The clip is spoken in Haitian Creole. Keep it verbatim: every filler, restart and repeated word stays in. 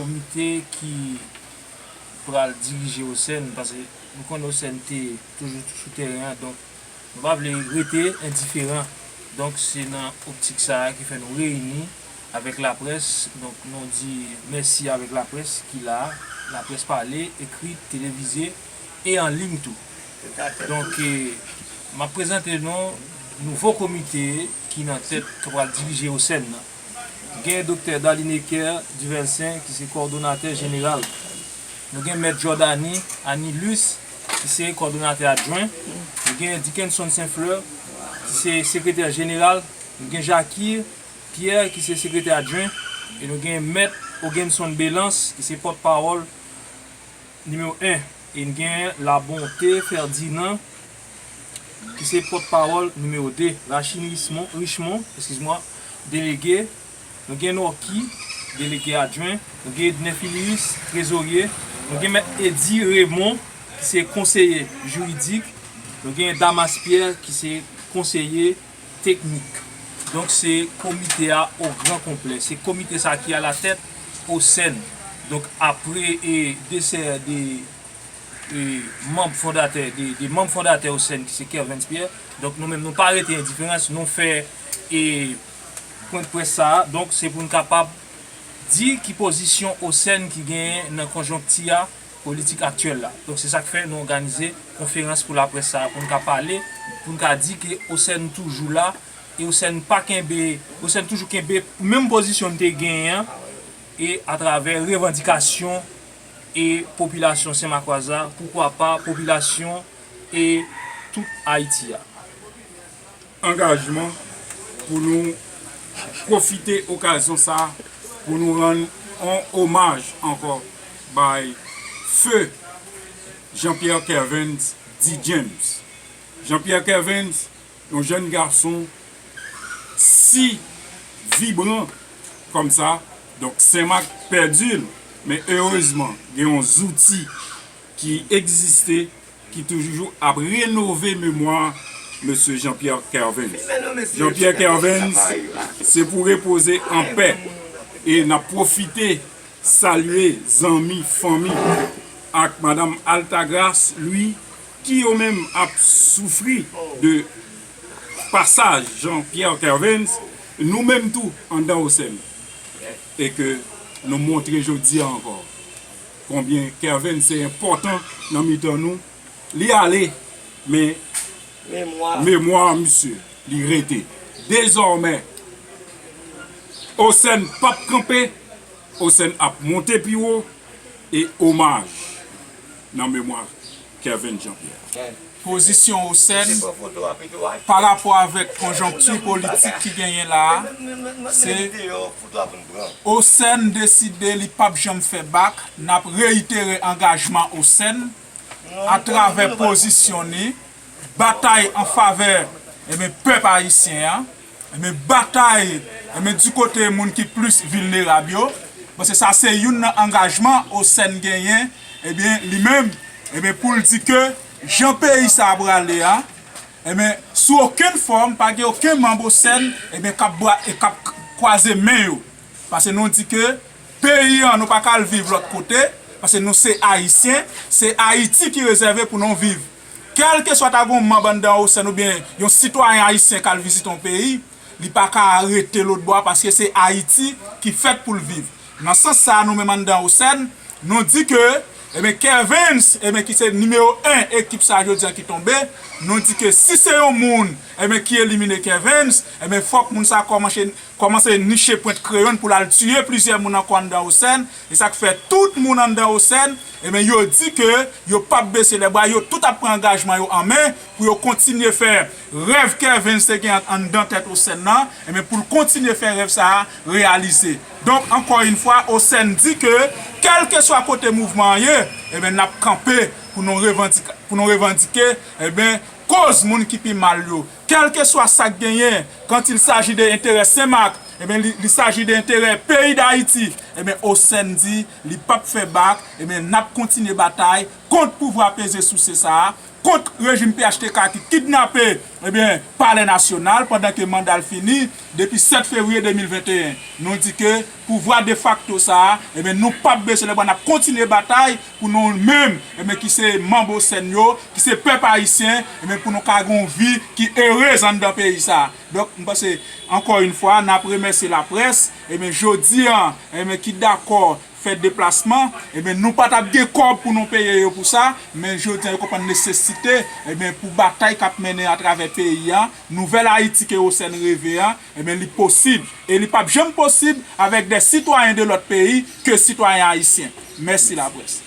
Komite ki pral dirije Osèn, paske nou konnen Osèn te toujou sou teren an, donk nou pa vle rete endiferan. Donk se nan optik sa a ki fè nou reyini avèk laprès. Donk nou di mèsi avèk laprès ki la a, laprès pale, ekri, televize e an liy tou. Donk, eh, m ap prezante nou nouvo komite ki nan tèt, ki pral dirije Osèn nan. Gen Doktè Darline Eker Duvelsaint, ki se kòdonatè jeneral. Nou gen Mèt Jordany Anilus, ki se kòdonatè adjwen. Nou gen Dickenson Saint Fleur, ki se sekretè jeneral. Nou gen Jacquy Pierre, ki se sekretè adjwen. E nou gen Mèt Ogenson Belance, ki se pòtpawòl nimewo en. E n gen Labonte Ferdinand, ki se pòtpawòl nimewo de. Rachine Richemond, Richemond, eskiz mwa, delege. Nou gen Norky, delege adjwen. Nou gen Edner Filius, trezorye. Nou gen Mèt Eddy Raymond, ki se konseye jiridik. Nou gen Damas Pierre, ki se konseye teknik. Donk, se komite a o gran konplè. Se komite sa ki alatèt Osèn. Donk, apre, e, desè de, e, manm fondatè, de, de manm fondatè Osèn ki se Kervens Pierre. Donk, nou menm, nou pa rete endiferan, nou fè, e, pwen de près sa a. Donk, se pou n kapab di ki pozisyon Osèn ki genyen nan konjonkti a politik aktyèl la. Donk, se sa k fè nou òganize konferans pou laprès sa a, pou n ka pale, pou n ka di ke Osèn toujou la, e Osèn pa kenbe, Osèn toujou kenbe menm pozisyon n te genyen an, e atravè revandikasyon e popilasyon Senmakwa a, poukwa pa popilasyon e tout Ayiti a. Angajman pou nou pwofite okazyon sa a pou nou rann on omaj ankò bay Feu Jean-Pierre Kervens D. James. Jean-Pierre Kervens, yon jèn gason si vibran kòm sa, donk Senmak pèdi l, men erezman, gen yon zouti ki egziste, ki toujou ap renove memwa mesye Jean-Pierre Kervens. Jean-Pierre Kervens, se pou repoze an pè. E n ap pwofite salye zanmi, fanmi ak madanm Altagrace Louis, ki yo menm ap soufri de pasaj Jean-Pierre Kervens, nou menm tou anndan Osèn. E ke nou montre jodi a ankò konbyen Kervens se enpòtan nan mitan nou. Li ale, men memwa misye, li rete. Dezòmè, Osèn p ap kanpe, Osèn ap monte pi wo, e omaj nan memwa Kervens Jean-Pierre. Pozisyon Osèn pa rapò avèk konjonkti politik ki genyen la a, se Osèn deside li p ap janm fè bak. N ap reyitere angajman Osèn atravè pozisyon ni, batay an favè, enben, pèp ayisyen an, enben, batay, enben, di kote moun ki plis vilnerab yo, paske sa se youn nan angajman Osèn genyen, enben, li menm, enben, pou l di ke jan peyi sa a prale a, enben, sou okenn fòm, pa gen okenn manm Osèn, enben, k ap bwa-, k ap kwaze men yo. Paske nou di ke peyi an, nou pa ka al viv lòt kote, paske nou se Ayisyen, se Ayiti ki rezève pou nou viv. Kèlkeswa ta gen yon manm anndan Osèn oubyen yon sitwayen ayisyen k al vizite yon peyi, li pa ka rete lòtbò a, paske se Ayiti ki fèt pou l viv. Nan sans sa a, nou menm anndan Osèn, nou di ke, enben, Kervens, enben, ki se nimewo en ekip sa a jodi a ki tonbe, nou di ke si se yon moun, enben, ki elimine Kervens, enben, fòk moun sa a kòmanse kòmanse niche pwent kreyon pou l al tiye plizyè moun ankò anndan Osèn. E sa k fè tout moun anndan Osèn, enben, yo di ke yo p ap bese lèbra, yo tout ap pran angajman yo an men pou yo kontinye fè rèv Kervens te gen an-, anndan tèt Osèn nan, enben, pou l kontinye fè rèv sa a reyalize. Donk, ankò yon fwa, Osèn di ke, kèlkeswa kote mouvman an ye, enben, n ap kanpe pou nou revandik-, pou nou revandike, enben, koz moun ki pi mal yo. Kèlkeswa sa k genyen, quand il s'agit de enterè Senmak, enben, li, li s'agit de enterè peyi Dayiti, Ebyen, Osen di li p ap fè bak, ebyen, n ap kontinye batay kont pouvwa peze souse sa a, kont rejim P H T K ki kidnape, ebyen, Palè Nasyonal pandan ke manda l fini depi sèt fevriye de mil venteyen. Nou di ke pouvwa defakto sa a, ebyen, nou p ap bese lè bra, n ap kontinye batay pou nou menm, ebyen, ki se manm Osen yo, ki se pèp ayisyen, ebyen, pou nou ka gen yon vi ki erez anndan peyi sa a. Donk, m panse, ankò yon fwa, n ap remèsye laprès, ebyen, jodi a, ebyen, ki dakò fè deplasman, ebyen, nou pa t ap gen kòb pou nou peye yo pou sa, men jodi a, yo konprann nesesite, ebyen, pou batay k ap mennen atravè peyi a, nouvèl Ayiti ke Osen reve a, ebyen, li posib. E li p ap janm posib avèk de sitwayen de lòt peyi ke sitwayen ayisyen. Mèsi, laprès.